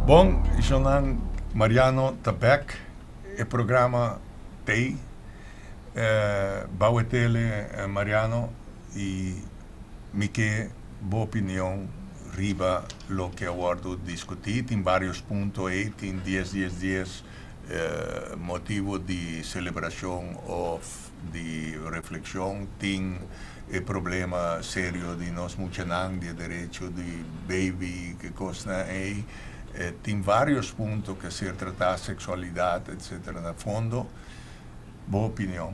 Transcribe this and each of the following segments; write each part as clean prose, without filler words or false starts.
Bon, Jonan Mariano ta bek, e programa t'ey. Bou e tele, Mariano, y mi ke bo opinion riba loke a wordo discuti. Tin varios punto ey, tin dies dies dies motibo di celebracion of di reflexion, tin e problema serio di nos muchanan, di e derecho di baby, ke cosnan ey. Tin varios punto ke ser trata, sexualidad, etcetera. Na fondo, bo opinion.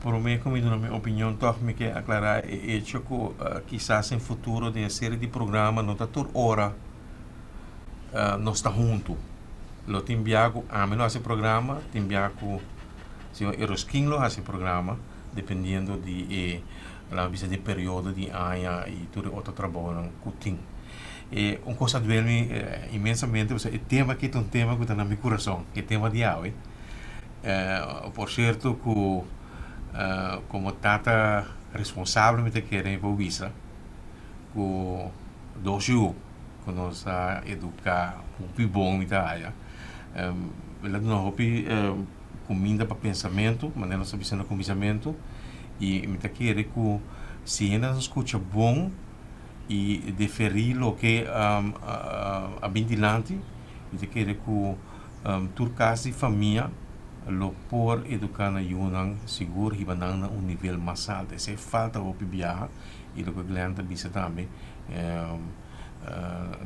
Promé ku mi duna mi opinion tòg mi ke aklará e echo ku kisas den futuro den e serie di programa no ta tur ora nos ta huntu. Lo tin bia ku ami lo hasi programa, tin bia ku señor Eroskin lo hasi programa dependiendo di e laga bisa di periodo di aña i tur e otro trabounan ku tin. E un kos a duel mi inmensamente pasobra e tema aki ta un tema ku ta na mi kurason, e tema di awe. Por sierto ku komo tata responsabel mi ta kere mi por bisa ku dos yu ku nos a eduká hopi bon mi ta haya. El a duna hopi kuminda pa pensamentu, manera nos ta bisa na kuminsamentu, i mi ta kere ku si hende ta skucha bon i deferí loke a bin dilanti, mi ta kere ku tur kas di famia lo por eduká nan yunan sigur hiba nan na un nivel mas alto. Esei falta hopi biaha i loke Glenn ta bisa tambe,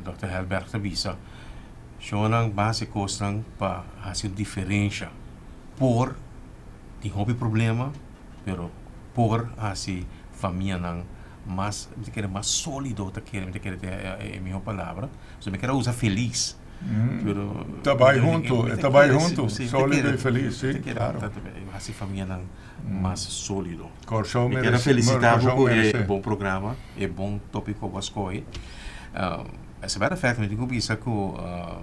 Dòkter Helberg ta bisa, Shownan base kosnan pa hasi un diferensha. Por tin hopi problema, pero por hasi famianan mas, mi ta kere mas solido ta kere, mi ta kere ta e miho palabra. So mi kere usa felis, pero Ta bai huntu, e ta bai huntu, solido i felis, si, klaro. Hasi famianan mas solido. Kòrsou Mi merese, kere felisitá bo Kòrsou ku e merese. bon programa, e bon topiko bo a skohe. As a matter of fact, mi tin ku bisa ku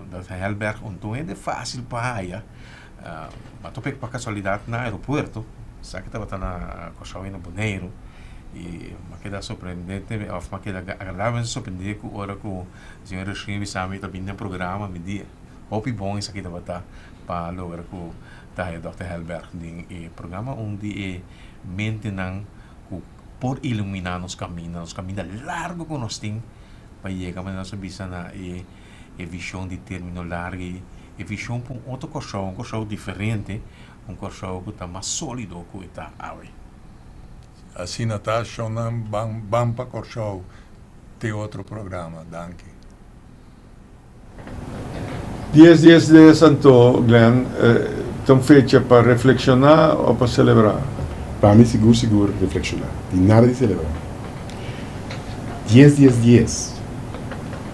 Dòkter Helberg un tur hende fásil pa haya. Mi a topa pa kasualidat na aeropuerto, sa ki tabata na Kòrsou i na Boneiru, i mi a keda sorprendente òf mi a keda agradablemente sorprendí ku ora ku señor Reshmi a bisa mi ta bini na programa, mi di hopi bon esaki tabata pa logra ku ta haya Dòkter Helberg den e programa, un di e mentenan ku por iluminá nos kaminda, nos kaminda largu ku nos tin pa yega manera nos a bisa na e e vishon di término largu i e vishon pa un otro Kòrsou, un Kòrsou diferente, un Kòrsou ku ta mas sólido ku e ta awe. Asina ta, shonnan ban ban pa Kòrsou te otro programa. Danki. Dies dies dies anto, Glenn, ta un fecha pa reflekshoná o pa selebrá? Pa mi sigur sigur reflekshoná, di nada di selebrá. Dies dies dies,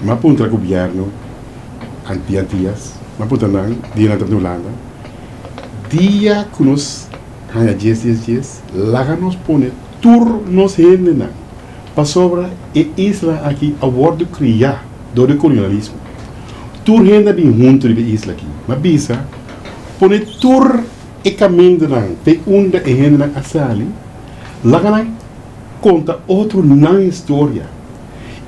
m'a puntra gobièrnu di Antias, m'a puntra nan dia nan tabata na Hulanda, dia ku nos haña dies dies dies, laga nos pone tur nos hendenan pasobra e isla aki a wòrdu kriá dor di kolonialismo. Tur hende a bin huntu riba e isla aki. M'a bisa, pone tur e kamindanan te unda e hendenan a sali, laga nan konta otro nan historia.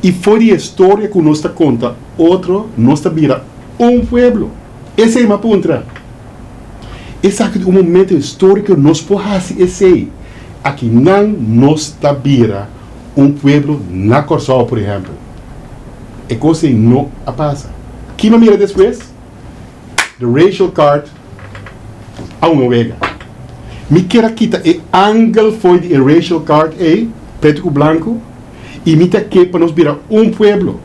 I for di e storia ku nos ta konta otro, nos ta bira un pueblo. Esei m'a puntra. Esaki ta un momento historico nos por haci esey. Aki nan nos ta bira un pueblo na Corsou por ehempel. E cos ey no a pasa. Ki m'a mira despues? The racial card a un wega. Mi kier a kita e angel fo'i di e racial card ey, preto cu blanco, y mi ta ke pa nos bira un pueblo.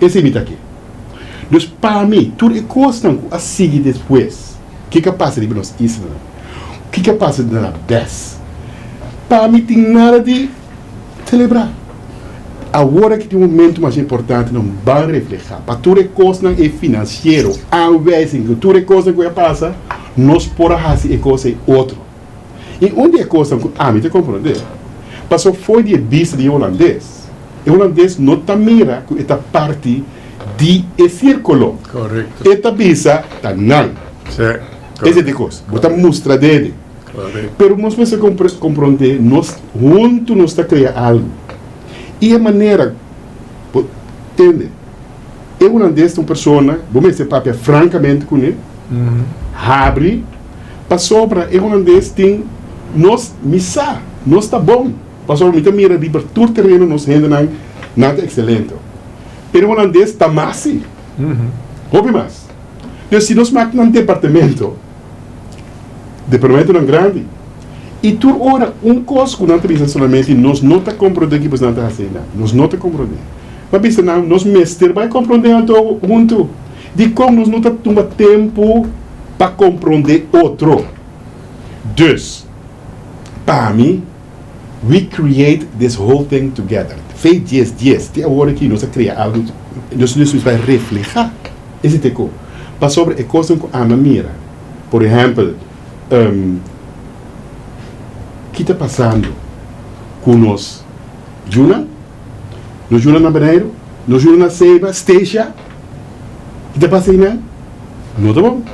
Esey mi ta ke. Dus pa mi, tur e kosnan ku a sigui despues, kiko a pasa riba nos islanan, kiko a pasa na la bes, pa mi tin nada di selebrá. Awor aki tin un momento masha importante nan ban reflehá pa tur e kosnan e finansiero, aanwijzing, ku tur e kosnan ku a pasa, nos por a hasi e kos ei otro. I un di e kosnan ku ami ta komprondé, pasobra for di e bista di e hulandes, E hulandes no ta mira ku e ta parti di e sirkulo. Korekto. E ta bisa ta nan. Sí. Ese di kos. Bo ta mustra dede. Korekto. Pero nos mester komprondé nos huntu nos ta krea algu. I e manera bo tende. E hulandes ta un persona, bo mester papia frankamente kuné, habri, pasobra e hulandes tin nos, mi sa, nos ta bon, pasobra mi ta mira riba tur tereno nos hendenan, nan ta ekselente. Pero e hulandes ta mas si, hopi mas. Dus si nos mak nan departamento, departamentonan grandi, i tur ora un kos ku nan ta bisa solamente nos no ta komprondé ki bos nan ta hasi einan, nos no ta komprondé. M'a bisa nan, nos mester bai komprondé anto huntu. Dikon nos no ta tuma tempu pa komprondé otro? Dus, pa mi, we create this whole thing together. Fe dies dies, te awor aki nos a krea algu, nos nos bai reflehá esei te ku. Pasobra e kosnan ku ami a mira, por ehèmpel, ki ta pasando ku nos yunan? Nos yunan na Boneiru, nos yunan na Seiba, Statia, ki ta pasa einan? No ta bon.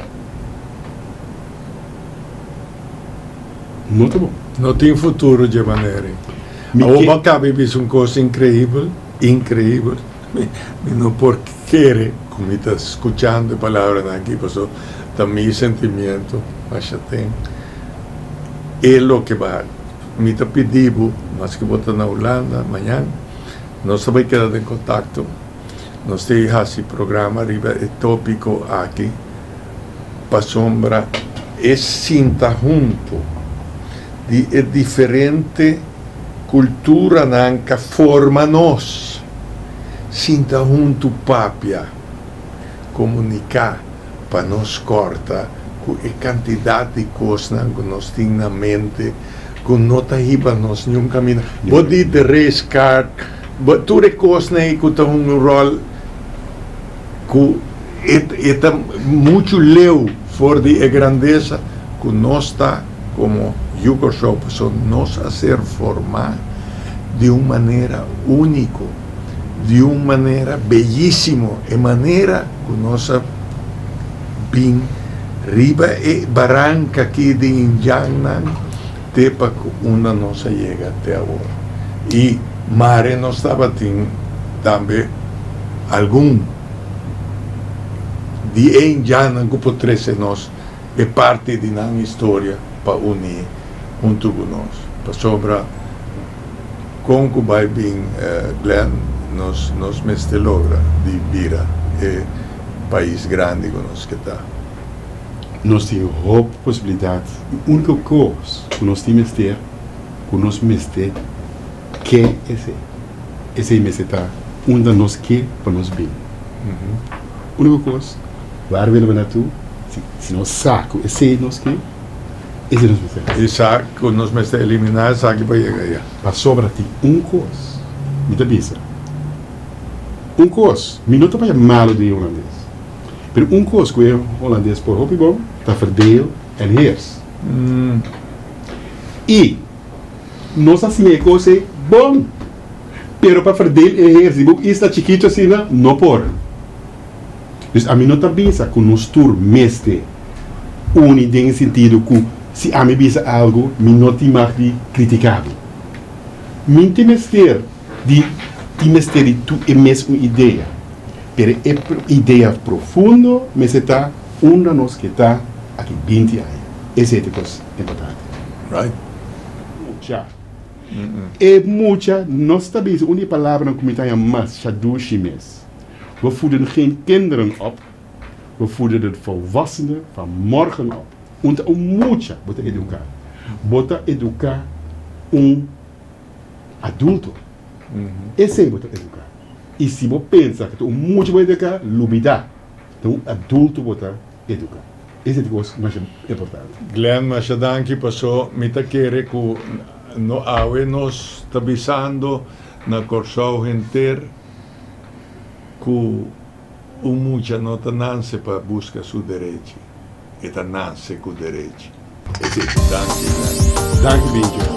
No ta bon. No tin futuro dje manera ei. Awor bo a kaba di bisa un kos inkreibel, inkreibel. Mi no por kere ku mi ta skuchando e palabranan aki pasobra ta mi sentimiento masha ten e loke bo a Mi ta pidi bo, maske bo ta na Hulanda mañan, nos ta bai keda den kontakto. Nos ta hasi programa riba e topiko aki pasobra e sinta hunto di e diferente kulturanan ka forma nos. Sinta hunto papia, komuniká pa nos kòrta ku e kantidat di kosnan ku nos tin na mente ku no ta hiba nos niun kaminda. Bo di de race card, bo tur e kosnan ei ku ta hunga un ròl ku e e ta muchu leu for di e grandesa ku nos ta komo yu Kòrsou pasobra nos a ser formá di un manera úniko, di un manera beyísimo, e manera ku nos a bin riba e baranka aki di indjannan te pa ku unda nos a yega te awor. I mare nos tabatin tambe algun di e indjannan ku por trese nos e parti di nan historia pa uni huntu ku nos. Pasobra kon ku bai bin Glenn nos nos mester logra di bira e pais grandi ku nos ke ta. Nos tin hopi posibilidat i uniko kos ku nos tin mester ku nos mester ke esei. Esei mester ta unda nos ke pa nos bin. Uniko kos, waar willen we naartoe? Si si nos sa ku esei nos ke, esei nos mester hasi. I sa ku nos mester eliminá esaki pa yega aya. Pasobra tin un kos mi ta bisa, un kos, mi no ta papia malu di e holandes, pero un kos ku e holandes por hopi bon ta verdeel en heers. I nos a siña e kos ei bon, pero pa verdeel en heers riba un isla chikitu asina no por. Dus ami no ta bisa ku nos tur mester uni den e sentido ku si ami bisa algu mi no tin mag di kritiká bo. Mi tin mester di tin mester di tur e mes un idea, pero e idea profundo mester ta unda nos ke ta aki binti aña. Esei ta e kos importante. Right. Mucha. E mucha nos ta bisa un di e palabranan ku mi ta haña masha dushi mes. We voeden geen kinderen op, we voeden de volwassenen van morgen op. Un ta un mucha bo ta educa. Bo ta educa un adulto. Esey bo ta educa. Y si bo pensa cu ta un mucha bo educa, lubida. Ta un adulto bo ta educa. Esey ta cos masha importante. Glenn, masha danki paso mi ta kere cu no awe nos ta bisando na Corsou henter. Ku un mucha no ta nanse pa buska su derechi, e ta nanse ku derechi. Esei. Danki, Glenn. Danki, Bincho.